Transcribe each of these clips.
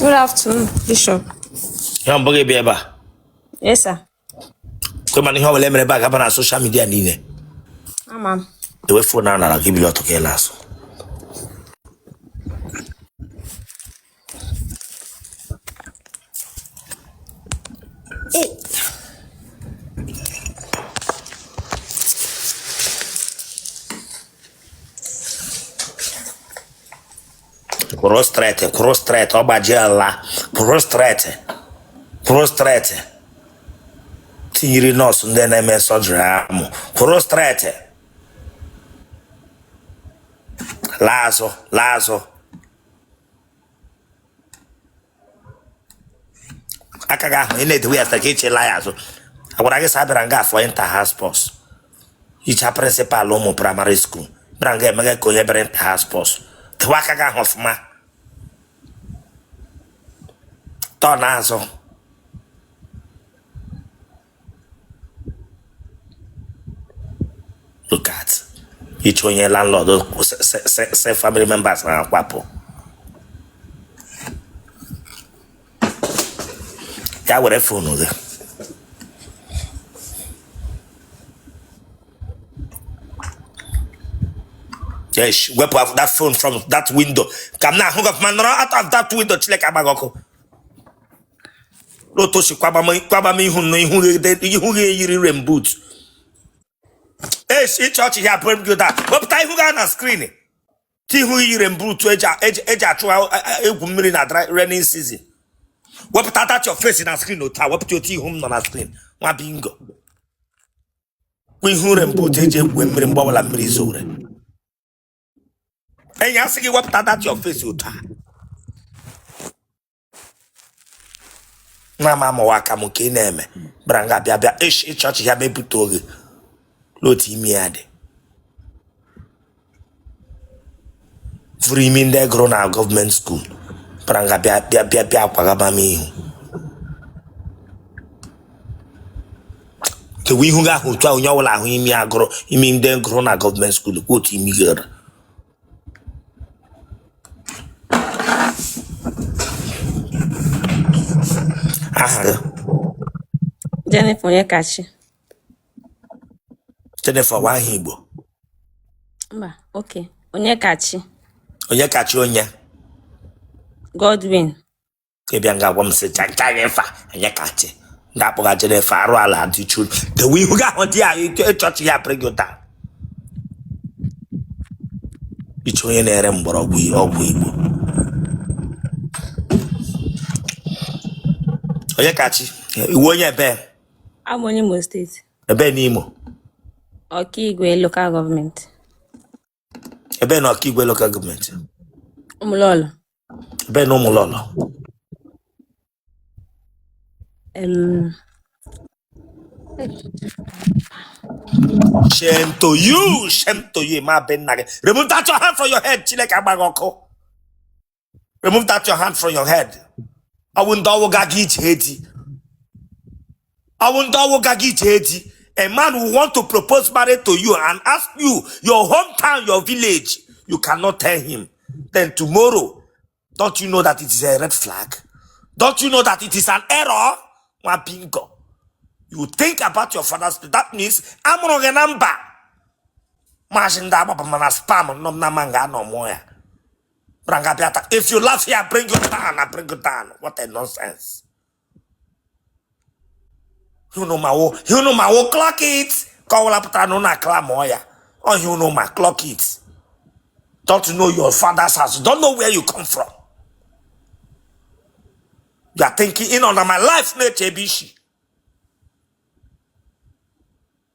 Good afternoon, Bishop. Ihe mbụ gị bịa ebe a? Yes, sir. Kwe mana ihe ọbụla emere ebe a gaba na social media niile. Ama m. Ewe phone a nara gị bili ọtọ ka ịla azụ. Kwụrụ straight, kwụrụ straight, ọ gbajie ala. Kwụrụ straight, kwụrụ straight. Tinyere nọọsụ ndị na-eme surgery amụ. Kwụrụ straight. Laa azụ, laa azụ. Aka gị ahụ ị na-edewe ya ka echela ya azụ. Agwara gị sị abịara nga afọ inter house sports. Icha principal ụmụ primary school bịara nga emeghe ka onye bịara inter house sports. Dewe aka gị ahụ ọfụma. Tọọ n'azụ. Look at iche onye landlord se family members na-akwapụ ya were phone gị. Yes, wepụ that phone from that window ka m na-ahụ gị ọfụma. Nọrọ out of that window. Chineke agba gị ọkụ. Otu o si kwaba m ihu na ihu gị eyiri rain boot. Esh, ịchị ọchị ya bụrụ gị daa. Wepụta ihu gị na screen. Ti ihu gị yiri rain boot eji achụ egwu mmiri na dry raining season. Wepụta that your face na screen otu a. Wepụta otu ihu m nọ na screen. Nwa bingo. Kwa ihu rain boot eji egwu mmiri mgbe ọbụla mmiri zoro. Enyi asị gị wepụta that your face otu a. Nwa m amụwa aka m ka ị na-eme bịara nga bịa bịa ịchị ọchị ya mebute oge n'otu imi ya dị furu imi ndị gụrụ na gọọmenti school bịara nga bịa bịa bịa bịa kwagaba m ihu kewa ihu gị ahụ otu a onye ọbụla ahụ imi agụrụ imi ndị gụrụ na gọọmenti school kwa otu imi gị rị. Aha gị? Jennifer Onyekachi. Jennifer wa aha Igbo? Mba, okay. Onyekachi. Onyekachi onye? Godwin. Ị bịa nga agwa m sị Jennifer Onyekachi ndị akpọga Jennifer arụ ala dị churu dewe ihu gị ahụ dị ya ịchọchị ya bring you down. Iche onye na-ere mgbọrọgwụ ọgwụ Igbo. Onyekachi iwu onye ebe? Abụ onye Imo steeti. Ebe n'Imo? Ọkaigwe local gọọmenti. Ebe na Ọkaigwe local gọọmenti? Ụmụlọlọ. Ebe na Ụmụlọlọ? Shame to you, shame to you, ma be nna gị. Remove that your hand from your head. Chineke agba gị ọkụ. Remove that your hand from your head. Ọwụ ndị ọwụ gaga ije edi. Ọwụ ndị ọwụ gaga ije edi. A man who want to propose marriage to you and ask you your hometown, your village, you cannot tell him. Then tomorrow, don't you know that it is a red flag? Don't you know that it is an error? Nwa bingo. You think about your father's place. That means amụrụ gị na mba. Maazị ndị agbaba mana spam nọ m na ma nga anọ mụọ ya. Branga bịata. If you laugh here, bring you down. I bring you down. What a nonsense. Unu ma wo, unu ma wo clock it. Ka ọ wụla pụtara na unu akla mụọ ya. Ọ unu ma clock it. Don't know your father's house. Don't know where you come from. You are thinking in on my life na-eche ebe isi.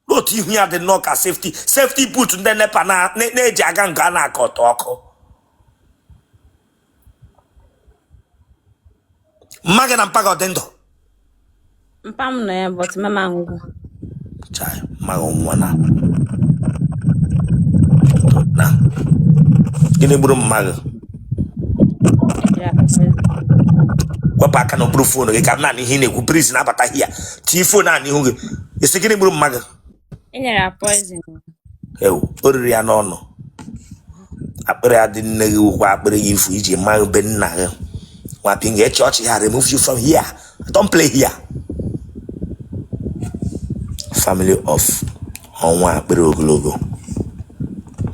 N'otu ihu ya dị nnọọ ka safety boot ndị NEPA na-eji aga nga a na-akọta ọkụ. Mma gị na mpa gị ọ dị ndụ? Mpa m nọ ya, but mama anwụgo. Chai, mma gị nwa na na gịnị gburu mma gị? Wepụ aka n'okpuru phone gị ka m na-anụ ihe ị na-ekwu. Breeze na-abata ya. Tinye phone a n'ihu gị. Ị sị gịnị gburu mma gị? E nyere ya poison. Ewu, o riri ya n'ọnụ. Akpịrị adị nne gị wụkwa akpịrị gị ifu iji maa be nna gị. Nwa pinga echi ọchị ya remove you from here. I don't play here. Family of ọnwa akpịrị ogologo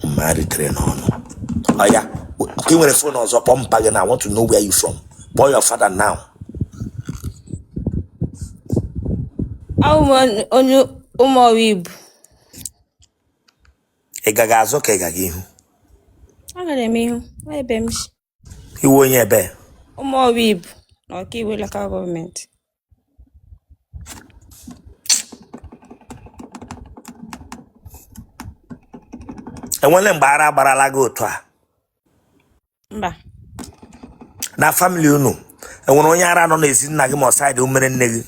mma ritere n'ọnụ. Oya, ka ị nwere phone ọzọ kpọọ mpa gị na I want to know where you from. Kpọọ your father now. Awụ m onye ụmụọwa Ibu. Ị gaghị azụ ka ị gaghị ihu? Agara m ihu, ọ ebe m si. Ị wụ onye ebe? Ụmụọwa Ibu na Ọkigwe Local Government. Enwele mgbe ara gbarala gị otu a? Mba. Na family unu, enwere onye ara nọ n'ezi nna gị ma ọ side umere nne gị?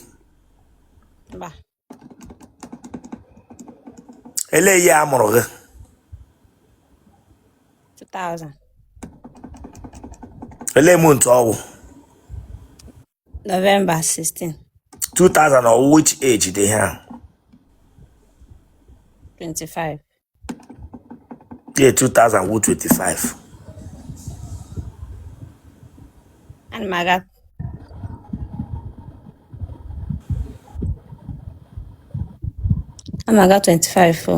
Mba. Elee ihe a mụrụ gị? 2000. Elee month ọ wụ? November 16. 2000 or which age dị ihe ahụ? 25. Year 2000 wụ 25. Ana m aga Ana m aga 25 o.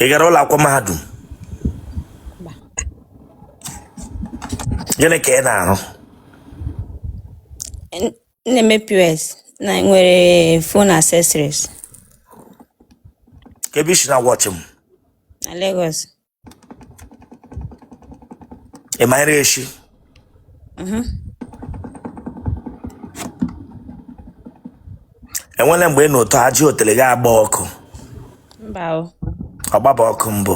Ị gara ụlọ akwụkwọ mahadum? Mba. Gịnị ka ị na-arụ? M na-eme POS na nwere phone accessories. Ka ebe i si na-watch m? Na Lagos. Ị ma nri eshi? Enwela mgbe ị nọ otu ajị otele gị agba ọkụ? Mba o. Ọ gbaba ọkụ mbụ?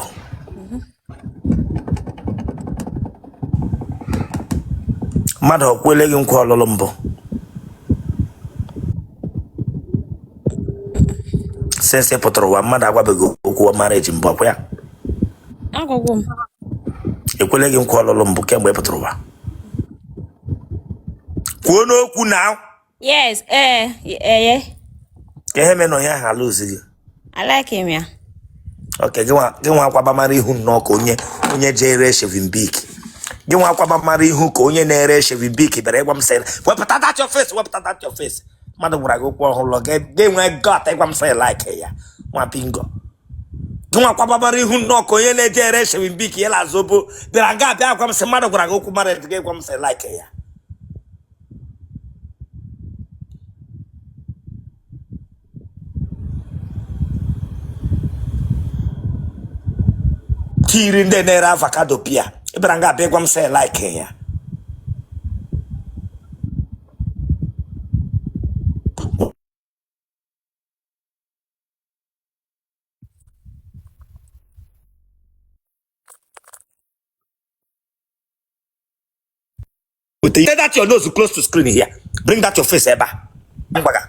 Mmadụ ọ kwele gị nkwa ọlụlụ mbụ? Since ị pụtara ụwa mmadụ agwabeghị okwu marriage mbụ, ọkwa ya? Agwagwo m. Ekwele gị nkwa ọlụlụ mbụ kemgbe ị pụtara ụwa? Kwuo n'okwu na Yes, ee, ee. Ka ihe mere na onye ahụ alụzi gị? I like him ya. Okay, gị nwa akwaba mara ihu nnọọ ka onye onye je ere shaving Bic. Gị nwa akwaba mara ihu ka onye na-ere shaving Bic bịara ịgwa m sị wepụta that your face, wepụta that your face. Mmadụ gwara gị okwu ọhụrụ gị enwe gut ịgwa m sị like ya nwa bingo. Gị nwa akwaba mara ihu nnọọ ka onye na-eje ere shaving Bic ya la zobo bịara nga abịa gwa m sị mmadụ gwara gị okwu marriage gị gwa m sị like ya. Tiri ndị na-ere avocado pia ị bịara nga abịa gwa m sị like ya. Take that your nose close to screen here. Bring that your face ebe a. Ngwaga.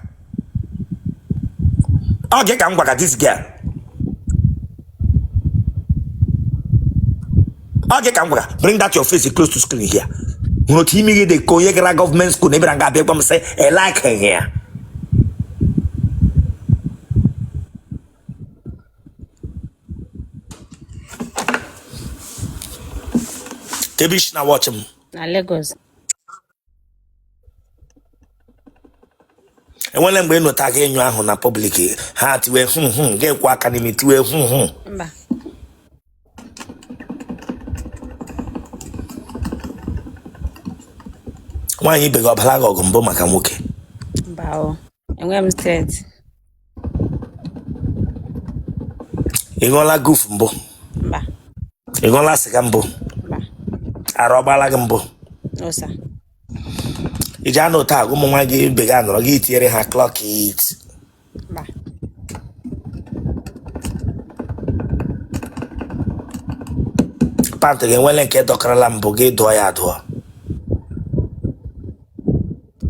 Ọ gị ka m gwaga this girl. Ọ gị ka m gwaga. Bring that your face close to screen here. Hụrụ otu imi gị dị ka onye gara government school na ị bịara nga abịa gwa m sị ị like ya. Ebe i si na watch m. Na Lagos. Enwele mgbe ị nụta gị enyo ahụ na public ha tiwe hụ hụ gị kwụ aka n'imi tiwe hụ hụ. Mba. Nwaanyị ibe gị ọ bara gị ọgụ mbụ maka nwoke? Mba o. Enweghị m strength. Ị ṅụọla guf mbụ? Mba. Ị ṅụọla sịga mbụ? Mba. Ara ọ gbala gị mbụ? No sir. Ị ji anụ taa ụmụ nwaanyị ibe gị anọrọ gị tinyere ha clock it? Mba. Pant gị enwele nke dọkarala mbụ gị dụọ ya adụọ?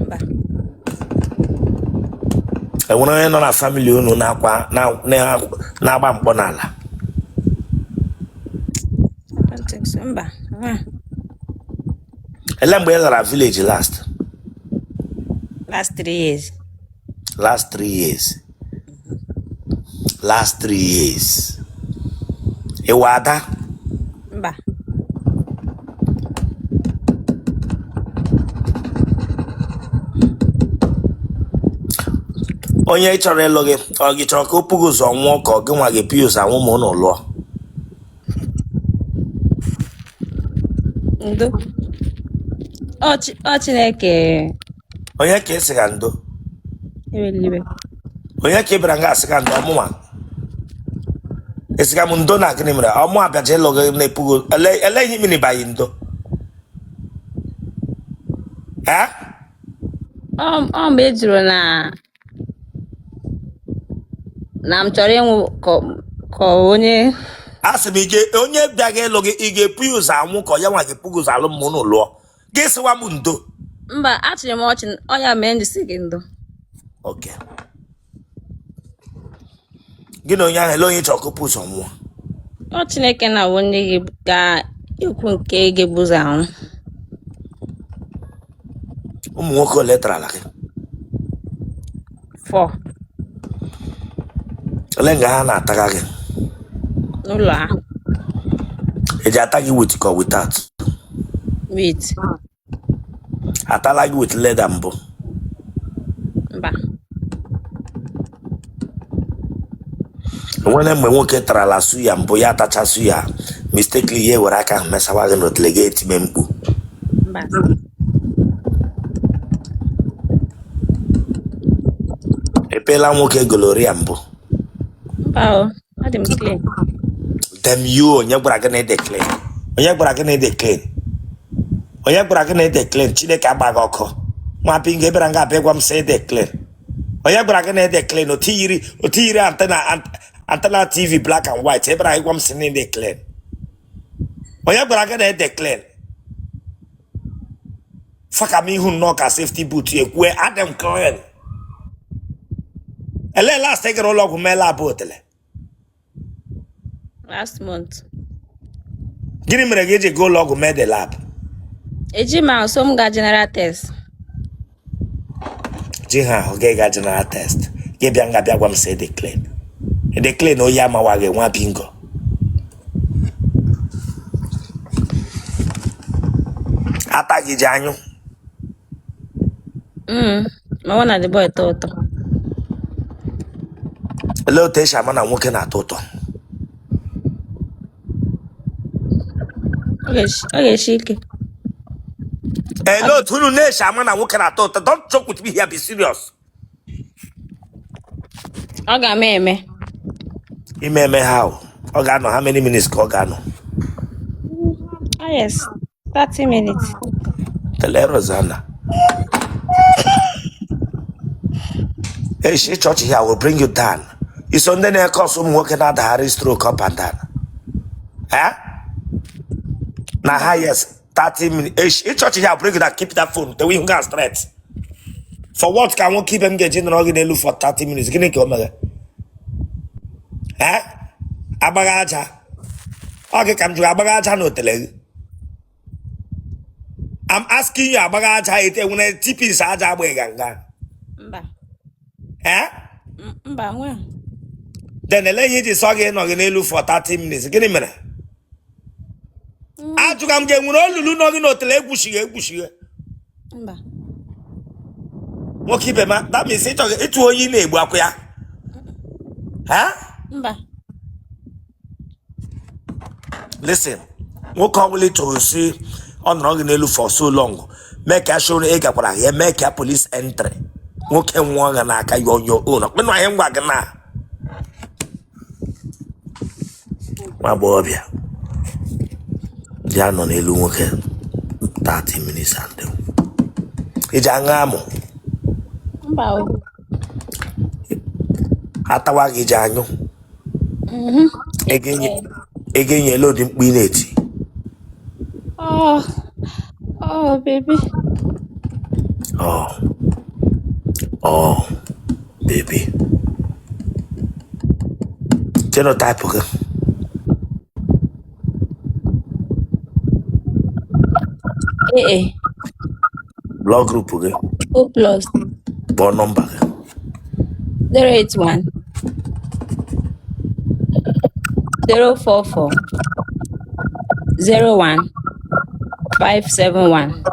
Mba. Enwere onye nọ na family unu na-akwa na-agba mkpọ n'ala? I don't think so. Mba. Ele mgbe ị lara village last? Last 3 years. Last 3 years. Last 3 years. Ị wụ ada? Mba. Onye chọrọ ịlụ gị, ọ gị chọrọ ka o pughị ụzọ nwụọ ka ọ gị nwa gị pụọ ụzọ anwụ ma ụnụ lụọ? Ndo. Ọ Chineke. Onye ka ị sị ga ndo? Eweliwe. Onye ka ị bịara nga asị ga ndo? Ọmụnwa esiga m ndo na gịnị mere ọmụ abịaja ịlụ gị na-epughị ele ele ihe mmiri baghị ndo? Eh? Ọ mgbe e jụrụ na m chọrọ ịnwụ ka onye A sị m ị onye bịaghị ịlụ gị, ị ga-epu ya ụzọ anwụ ka ya nwa ga-epu gị ụzọ alụ ma ụnụ lụọ? Gị sịwa m ndo. Mba, achịrị m ọchị, ọ ya mere m ji sị gị ndo. Okay, gị na onye ahụ, ele onye chọrọ ka o pu ụzọ nwụọ? Ọ Chineke na onye gị ga-ekwu nke ga-ebu ụzọ anwụ. Ụmụ nwoke ole tarala gị? Four. Ole nga ha na-ataga gị? N'ụlọ ahụ. Eji ata gị with ka without? With. Atala gị with leather mbụ? Mba. Enwere mgbe nwoke tarala suya mbụ, ya atacha suya mistakenly, ya ewere aka ahụ mesawa gị n'otele, gị etime mkpu? Mba. Epeela nwoke gonorrhea mbụ? Mba o, adị m clean. Damn you! Onye gwara gị na ịdị clean? Onye gwara gị na ịdị clean? Onye gwara gị na ịdị clean? Chineke agba gị ọkụ. Nwa pinga ebere nga abịa gwa m sị ịdị clean. Onye gwara gị na ịdị clean? Otu yiri antenna TV black and white ebere anyị gwa m sị na ịdị clean. Onye gwara gị na ịdị clean? Faka m ihu nnọọ ka safety boot ekwue adị m clean. Ele last ị gara ụlọ ọgwụ mee lab otele? Last month. Gịnị mere gị eji gaa ụlọ ọgwụ mee the lab? Eji m ahụ, so m gaa general test. Ji ha ahụ gị ga general test, gị bịa nga bịa gwa m sị dị clean, dị clean. Oyi amawa gị, nwa bingo. Ata gị ji anyụ? Ma ọ na the boy tọ ụtọ. Olee otu esi ama na nwoke na-atọ ụtọ? Ọ ga-esi ike. Elee otu unu na-esi ama na nwoke na-atọ ụtọ? Don't joke with me here, be serious. Ọ ga-ama eme. Ime eme ha o, ọ ga-anọ how many minutes ka ọ ga-anọ? Ah yes, 30 minutes. Tele Rosanna. Eshi chọọchị here will bring you down. Iso ndị na-eke ọsọ ụmụ nwoke na-adagharị stroke up and down. Eh? Na highest 30 minutes. Eshi chọọchị here will bring you down. Keep that phone. Tewe ihu ga straight. For what ka nwoke ibe m ga-eji nọrọ gị n'elu for 30 minutes? Gịnị ka o mere? Eh? Agbagha aja. Ọ gị ka m jụrụ, agbagha aja na otele gị. I'm asking you, agbagha aja ete nwere tipis aja agbaghị ga nga? Mba. Eh? Mba, nwe. Then ele ihe iji sọ gị nọ gị n'elu for 30 minutes? Gịnị mere? Ajụga m gị, enwere olulu nọ gị n'otele egwuchighi egwuchighi? Mba. Nwoke ibe ma, that means ịchọghị ịtụ onye ị na-egbu akwụ ya ha. Mba. Listen, nwoke ọbụla ị chọrọ si ọ nọrọ gị n'elu for so long, mee ka sure ị gakwara ya mee ka police entry, nwoke nwụọ gị n'aka ya on your own. Ọkpịnụ ahịa ngwa gị na nwa agbọghọbịa ya nọ n'elu nwoke 30 minutes and iji aṅụ amụ? Mba o. Atawa gị ji anyụ? Mhm. Ego enye elu ụdị mkpu ị na-eti? Oh, baby. Oh, baby. Genotype gị? AA. Blood group gị? O plus. Kpọọ nọmba gị. 081. 044 01 571.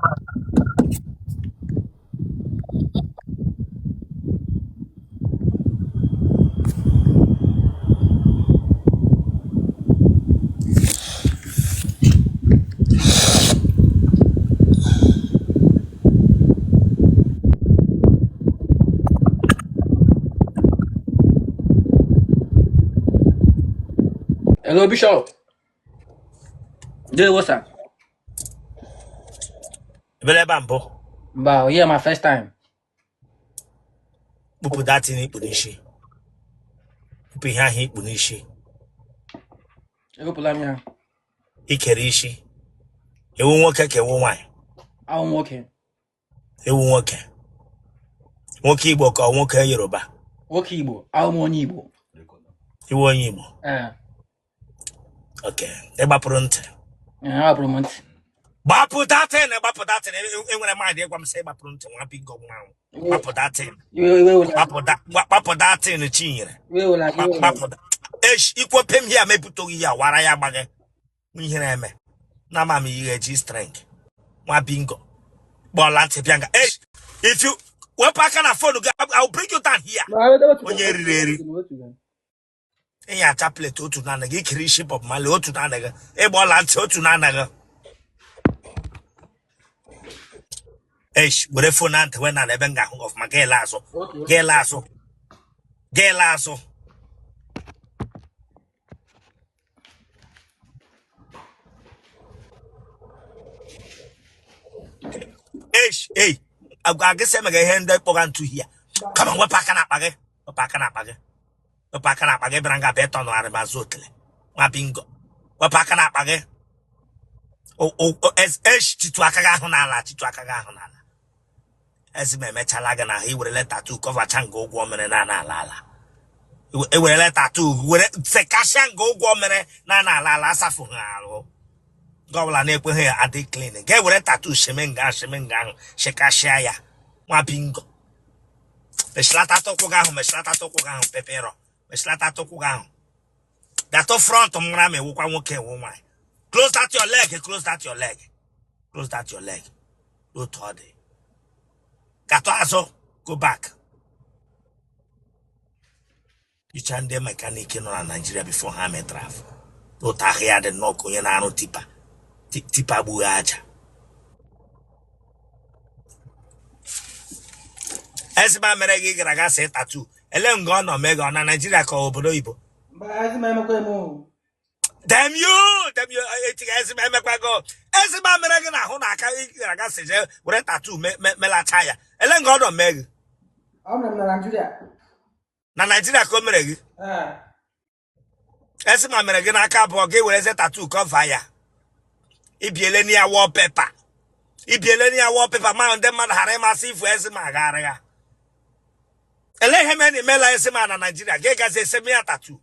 Hello, Bishop. Ndewo, sir. Ebele ebe a mbụ? Mba, yeah, my first time. Kpụpụ that thing i kpu n'isi. Kpụpụ ihe ahụ i kpu n'isi. Ewepụla m ya. I kere isi. Ị wụ nwoke ka ị wụ nwaanyị? Awụ nwoke. Ị wụ nwoke. Nwoke Igbo ka ọ nwoke Yoruba? Nwoke Igbo. Awụ m onye Igbo. Ị wụ onye Igbo? Ee. Ok. Ị gbapụrụ ntị? Ee, agbapụrụ m ntị. Gbapụ that thing, gbapụ that thing. Enwere mmadụ ịgwa m sị gbapụrụ ntị nwa bingo nwa ahụ. Gbapụ that thing. Gbapụ that thing Chinyere. Gbapụ. Esh, ikwope m here mepụtaghị ya wara ya gbaghị. Ihe na-eme. Na ama m ihe G string. Nwa bingo. Gbọla ntị bịa nga. Esh, if you wepụ aka na phone gị, I will bring you down here. Onye riri eri. Ị ya chaplet otu naanị gị, ikiri isi Bob Marley otu naanị gị, ịgba ọla ntị otu naanị gị. Eish, were phone ahụ tewe n'ala ebe m ga-ahụ gị ọfụma. Gaa ele azụ, gaa ele azụ, gaa ele azụ. Eish, ei, agwa gị sị emega ihe ndị kpọga ntu hia. Kama wepụ aka n'akpa gị, wepụ aka n'akpa gị. Wepụ aka n'akpa gị. Bịara nga bịa tọnụgharị m azụ otele nwa bingo. Wepụ aka n'akpa gị. Chitu aka gị ahụ n'ala, chitu aka gị ahụ n'ala. Eczema emechala gị n'ahụ. I werele tattoo covercha nga ụgwọ mere na ala ala. Ewerele tattoo were sekasịa nga ụgwọ mere na ala ala, asafụ ha arụ nke ọbụla na-ekweghị ya adị clean. Ga ewere tattoo sheme nga sheme nga ahụ, shekasịa ya nwa bingo. Mechilata ụkwụ gị ahụ, mechilata ụkwụ gị ahụ, pepero, mechilata ụkwụ gị ahụ. Gatụ front m mara ma ị wụkwa nwoke ị wụ nwaanyị. Close that your leg, close that your leg, close that your leg. Otu ọ dị, gatụ azụ, go back. Icha ndị mechanic nọ na Naịjirịa before ha metara afọ otu ahụ ya dị nnọọ ka onye na-arụ tipper, tipper gbughe aja. Eczema mere gị gara aga see tattoo, ele nga ọ nọ mee gị? Ọ na Naịjirịa ka obodo oyibo? Damn you, damn you, etiga eczema emekwago. Eczema mere gị n'ahụ na aka ị gara aga si jee were tattoo melacha ya, ele nga ọ nọ mee gị? Na Naịjirịa ka o mere gị? Eczema mere gị n'aka abụọ, gị wereze tattoo cover ya. Ibiele na ya wallpaper, ibiele na ya wallpaper, ma ndị mmadụ ghara ịmasị ifu eczema agharị ya. Ele ihe mere na imela eczema na Naịjirịa, gị gazi eseme ya tattoo?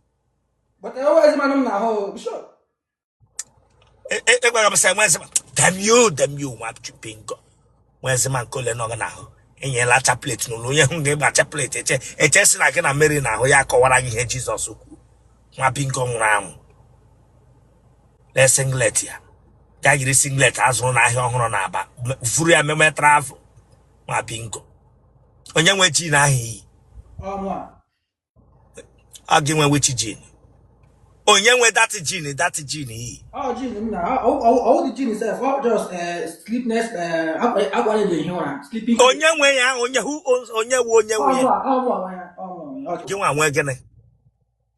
Egwara m sị enwe eczema. Damn you, damn you, nwa bingo. Nwa eczema nke ole nọ gị n'ahụ? Enyela chaplet n'ụlọ onye hụ gị gba chaplet eche eche sị na gị na Mary n'ahụ ya kọwara gị ihe Jizọs kwuru. Nwa bingo nwụrụ anwụ. Lee singlet ya, gaa yiri singlet azụrụ n'ahịa ọhụrụ na Aba, vuru ya meme travel. Nwa bingo, onye nwe jean ahụ iyi? Ọ gị nwe which jean? Onye nwe that jean, that jean iyi? Ọ jean m na ọ dị jean sef, ọ just sleepless akwa na ehi ụra sleeping. Onye nwe ya? Onye who onye nwe, onye nwe ya? Gị nwa nwe gịnị?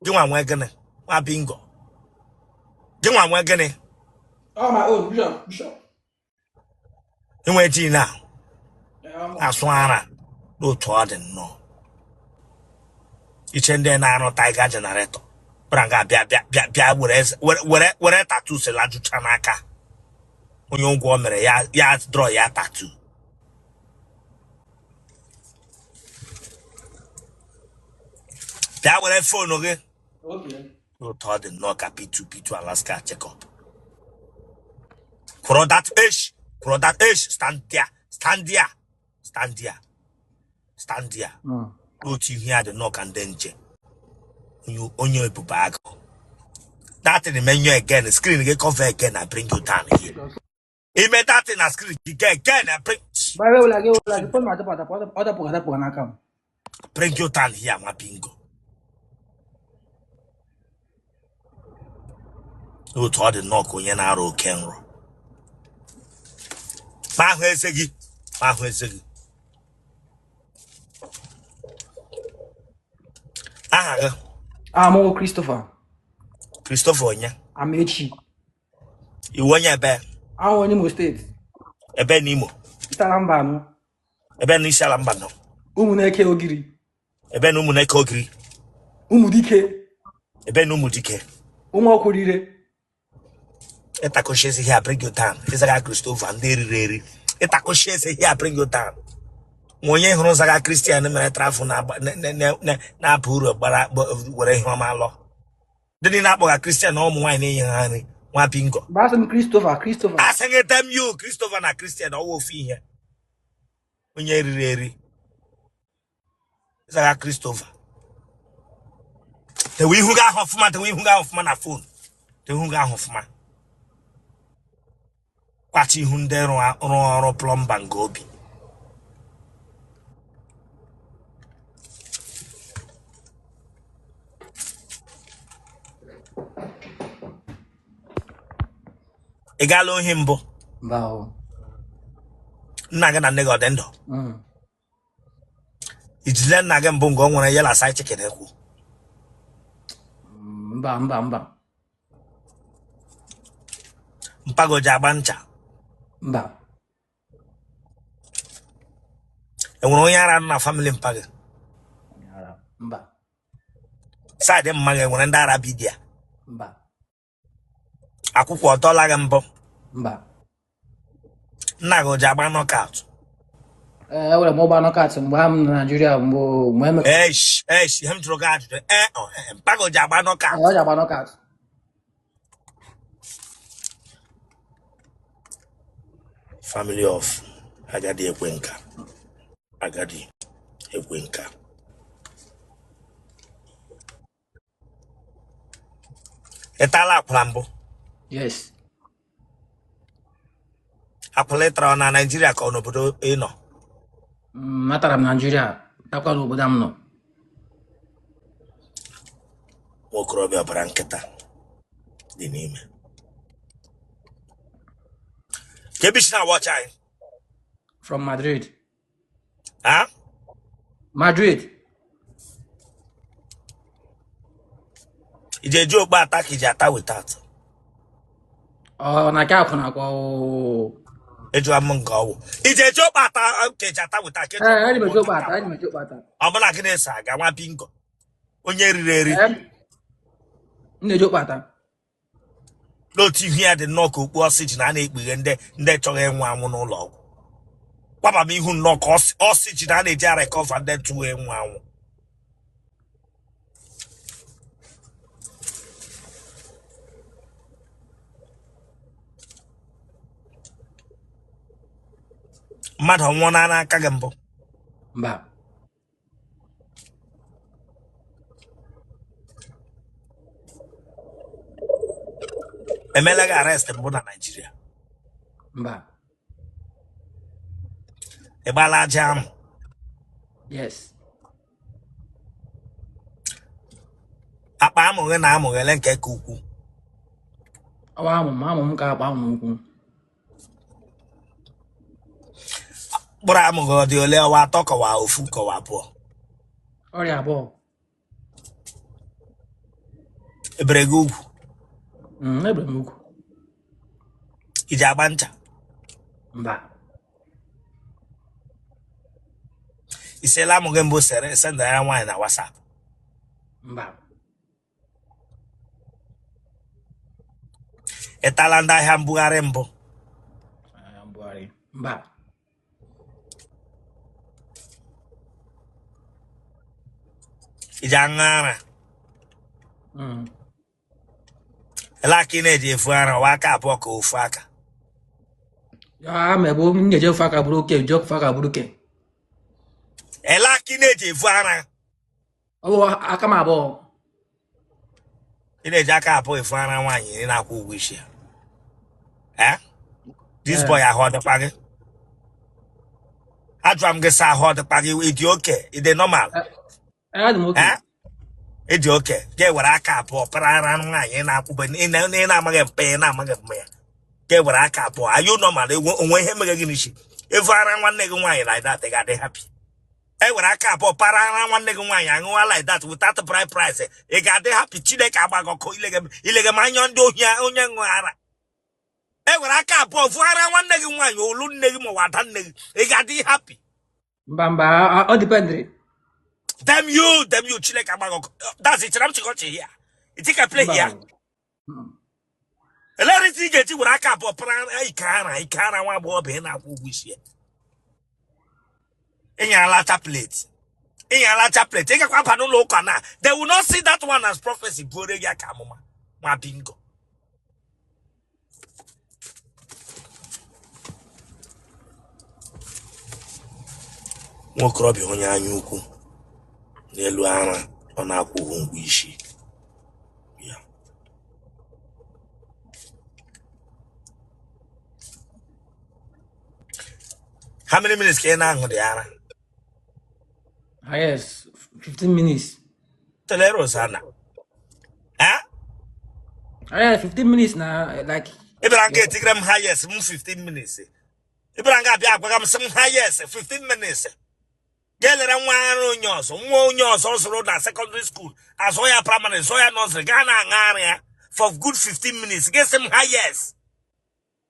Gị nwa nwe gịnị? Nwa bingo, gị nwa nwe gịnị? Ọ my own, Bishop, Bishop. Inwe jean a asụ ara n'otu ọ dị nnọọ iche ndị na-arụ Tiger generator bịara nga bịa bịa bịa bịa were were were tattoo si lajụcha n'aka onye ụgwọ mere ya, ya draw ya tattoo. Bịa were phone gị. Otu ọ dị nnọọ ka P2 P2 Alaska check-up. Kwụrụ that age, kwụrụ that age. Stand there, stand there, stand there, stand there. Otu ihe ya dị nnọọ ka ndị nche onye ebube agụ. That thing menu again, screen gị cover again, I bring you down here. Ime that thing na screen gị again, I bring Ba ewela gị, ewela gị, phone m adapụ adapụ, ọ dapụ adapụ n'aka m. bring you down here, nwa bingo. Otu ọ dị nnọọ ka onye na-arụ oke nrọ. Ma ahụ eze gị, ma ahụ eze gị. Aha gị? Aha m wụ Christopher. Christopher onye? Amechi. Ị wụ onye ebe? Awụ onye Imo State. Ebe n'Imo? Isiala Mbano. Ebe na Isiala Mbano? Ụmụneke Ogiri. Ebe na Ụmụneke Ogiri? Ụmụdike. Ebe na Ụmụdike? Ụmụọkwụrire. Ịtakọshi eze here bring you down. Ị zaga Christopher ndị riri eri. Ịtakọshi eze here bring you down. Nwa onye hụrụ zaga Christian mere travel na-aba uru gbara were ihe ọma lọ. Ndị niile akpọga Christian na ụmụ nwaanyị na-enye ha nri nwa bingo. Mgbe asị m Christopher, Christopher. Asị gị damn you Christopher na Christian ọ wụ ofu ihe. Onye riri eri. Zaga Christopher. Tewe ihu gị ahụ ọfụma, tewe ihu gị ahụ ọfụma na phone. Tewe ihu gị ahụ ọfụma. Kwachi ihu ndị rụọ ọrụ plumber nga obi. Ị gaala ohi mbụ? Mba o. Nna gị na nne gị ọ dị ndụ? Mm. I jidere nna gị mbụ nga o nwere yela side chicken ekwu? Mba, mba, mba. Mpa gị o ji agba ncha? Mba. Enwere onye ara nọ na family mpa gị? Mba. Side mma gị enwere ndị ara bi there? Mba. Akwụkwụ ọ tọọla gị mbụ? Mba. Nna gị o ji agba knockout? Ee, enwere m ụgba knockout mgbe m na Naịjirịa mgbe mgbe e Esh, esh, ihe m jụrụ gị ajụjụ. Ee, ọ, ee, mpa gị o ji agba knockout? Ọ ji agba knockout. Family of agadi ekwe nka. Agadi ekwe nka. Ị taala akwụla mbụ? Yes. Akwụla ị tara ọ na Naịjirịa ka ọ n'obodo ị nọ? Atara m Naịjirịa, takwa n'obodo m nọ. Nwa okorobịa ọbara nkịta dị n'ime. Ka ebe i si na-awatch anyị? From Madrid. Ha? Madrid. I ji eji okpu ata ka i ji ata without? Ọ na nke akwụna akwa oo. Ejụwa m nke ọwụ. I ji eji okpu ata ka i ji ata without? Ka eji Ee, eji m eji okpu okpu ata. ata, eji m eji okpu ata. Ọ bụla gị na-eso aga nwa bingo. Onye riri eri. Ee, m na-eji okpu ata. N'otu ihu ya dị nnọọ ka okpu oxygen a na-ekpughe ndị ndị chọrọ ịnwụ anwụ n'ụlọ ọgwụ. Kwaba m ihu nnọọ ka oxygen a na-eji arecover ndị chọrọ ịnwụ anwụ. Mmadụ ọ nwụọna n'aka gị mbụ? Mba. Emela gị arrest mbụ na Naịjirịa? Mba. Ị gbaala aja amụ? Yes. Akpa amụ gị na amụ gị ele nke ka ukwu? Ọwa amụ m, amụ m ka akpa amụ m ukwu. Mkpụrụ amụ gị ọ dị ole? Ọwa atọ kọwa ofu kọwa abụọ? Ọ rị abụọ. Ebere gị ugwu? Ebere m ugwu. I ji agba ncha? Mba. I sela amụ gị mbụ sere sendara nwaanyị na WhatsApp? Mba. Ị tala ndị ahịa mbugharị mbụ? Ahịa mbugharị. Mba. I ji aṅụ ara? Mm. Ele aka ị na-eji efu ara, ọwa aka abụọ ka ofu aka? Ya ma ebe m na-eji ofu aka buru oke, ji ofu aka buru oke. Ele aka ị na-eji efu ara? Ọ bụ aka m abụọ. Ị na-eji aka abụọ efu ara nwaanyị ị na-akwụ ụgwọ isi ya. Eh? This Eh. boy, ahụ ọ dịkwa gị? Ajụrụ m gị sị ahụ ọ dịkwa gị? Ị dị okay? Ị dị normal? Eh, adị m okay. Eh? Ị dị okay? Ga ewere aka abụọ para ara nwaanyị ị na-akwụbe, ị na-amaghị mpe, ị na-amaghị mma ya, ga ewere aka abụọ. Are you normal? O nwe ihe mere gị n'isi? Efu ara nwanne gị nwaanyị like that, ị ga-adị happy? E were aka abụọ para ara nwanne gị nwaanyị aṅụwa like that without bride price, ị ga-adị happy? Chineke agbaghị ọkụ. Ilega m anya ndị ohi, onye ṅụ ara. E were aka abụọ vụ ara nwanne gị nwaanyị, olu nne gị maọbụ ada nne gị, ị ga-adị happy? Mba, mba, ọ dependịrị. Damn you, damn you. Chineke agbaghị ọkụ. That's it. Chere m chịkọchị here. You think I play Mba. here? Elerịta ị ga-eji were aka abụọ para ike ara nwa agbọghọbịa ị na-akwụ ụgwọ isi ya. Ịnyala chaplet, ịnyala chaplet, ị gakwa aba n'ụlọ ụka na they will not see that one as prophecy. Buore gị aka amụma nwa bingo. Nwa okorobịa onye anya ukwu n'elu ara ọ na-akwụghị ụgwọ isi ya. How many minutes ka ị na-aṅụ dị ara? Highest 15 minutes. Tele Rosanna, eh? Highest 15 minutes na like. Ị bịara nga etigere m highest m 15 minutes. Ị bịara nga abịa agwaga m sị m highest 15 minutes. Ga-elere nwa ara onye ọzọ, nwa onye ọzọ zụrụ na secondary school, azụ ya primary, zụọ ya nursery, gaa na-aṅụ ara ya for good 15 minutes, ga-esi m highest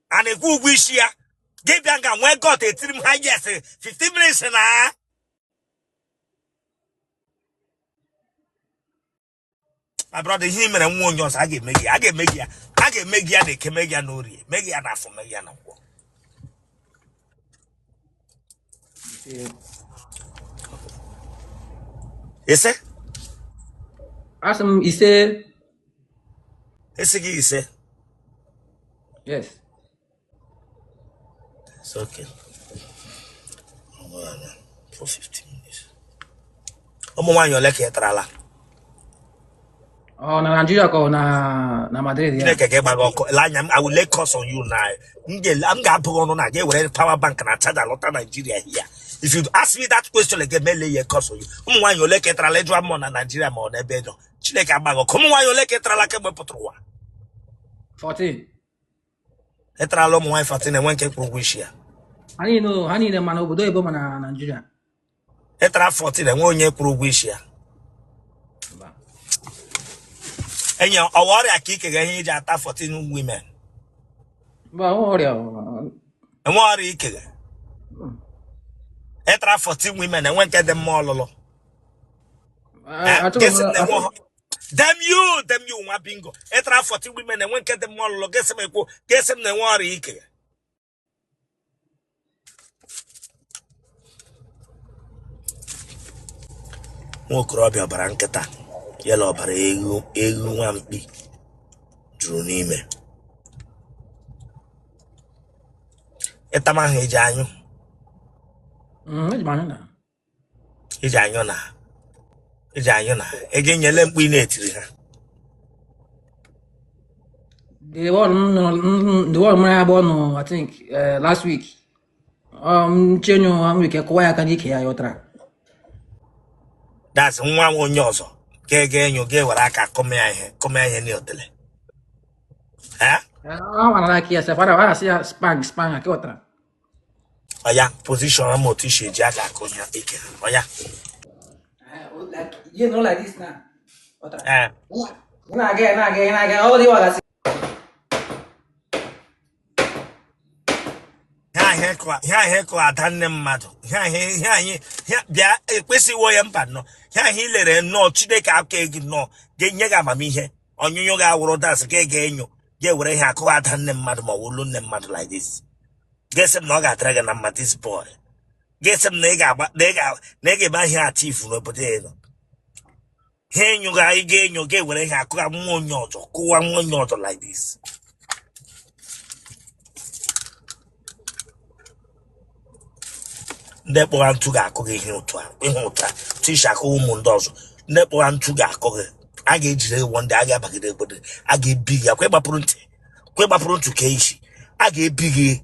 a na-ekwu ụgwọ isi ya. Gị bịa nga nwee gut etiri m highest 15 minutes na. My brother, ihe i mere nwa onye ọzọ, a ga-eme gị, a ga-eme gị ya, a ga-eme gị ya na Eke, mee gị ya na Orie, mee gị ya na Afọ, mee gị ya na Nkwọ. Ise. Asị m ise. Esi gị ise? Yes. It's okay. For 15 minutes. Ụmụ nwaanyị ole ka ị tarala? Ọ na Nigeria ka ọ na Madrid ya? Chineke ga-agba gị ọkụ. Ele anya m, I will lay curse on you now. M ga-abụ gị ọnụ na ga-ewere power bank na charger lọta Nigeria here. If you ask me that question again, may lay a curse on you. Ụmụ nwaanyị ole ka ị tarala? Ịjụa m na Nigeria ma ọ n'ebe ị nọ. Chineke agba gị ọkụ. Ụmụ nwaanyị ole ka ị tarala kemgbe pụtara ụwa? 14. Ị tarala ụmụ nwaanyị 14, enwe nke kwụrụ ụgwọ isi ya? Ha niile, ma na obodo oyibo ma na Nigeria. Ị tara 14, enwe onye kwụrụ ụgwọ isi ya? Mba. Enyi, ọwa ọrịa ka ike ga ihe iji ata 14 women? Mba, ọ ọrịa ọ- Enwe ọrịa ike ga ị tara 14 women, enwe nke dị mma ọlụlụ? Eh, Achọghị gịsị m m na-enwe damn you, damn you, nwa bingo. Ị tara 14 women, enwe nke dị mma ọlụlụ, gịsị m ekwu, gịsị m na-enwe ọrịa ike. Nwa okorobịa ọbara nkịta yela ọbara ewu, ewu nwa mkpi juru n'ime ịtama ahụ eji anyụ. Eji m anyụ na. Iji anyụ na, iji anyụ na eji enyele mkpu ị na-etiri ha. The one m nụrụ the one mara abụọ nụ, I think last week. Chenyo m nwere ike kụwa ya aka n'ike ya, ghọtara. That's nwa onye ọzọ ga-ege enyo, ga-ewere aka kụmịa ihe, kụmịa ihe n'otele. Eh? Ọ nwara aka ya sef, a na-asị ya spang spang aka, ghọtara. Oya, position m otu isi eji aka akụ ya ike. Oya. Like, you know, like this now. Ghọtara. Eh. Ị na-aga ya, na-aga ya, na-aga ya, ọ dị wagasị. Ihe ahụ ịkụ ada nne mmadụ, ihe ahụ, ihe anyị bịa ekwesịghị ya mba nnọọ. Ihe ahụ ilere nnọọ, Chineke aka gị nnọọ ga-enye gị amamihe. Onyonyo ga-awụrụ das ka ị ga-enyo, ga-ewere ihe akụ ada nne mmadụ ma ọ bụ olu nne mmadụ like this. Ga-esi m na ọ ga-adịrị gị na mma, this boy. Ga-esi m na ị ga-agba na ị ga-eme ihe achieve n'obodo ị nọ. Ha enyo ga ị ga-enyo, ga-ewere ihe akụga nwa onye ọzọ, kụwa nwa onye ọzọ like this. Ndị kpọga ntu ga-akụ gị ihe ụtụ a, ihe ụtụ a, otu isi akụ ụmụ ndị ọzọ. Ndị kpọga ntu ga-akụ gị. A ga-ejide gị one day, a ga-abagide obodo, a ga-ebi gị akwa ịgbapụrụ ntị, kwa ịgbapụrụ ntị ka echi a ga-ebi gị.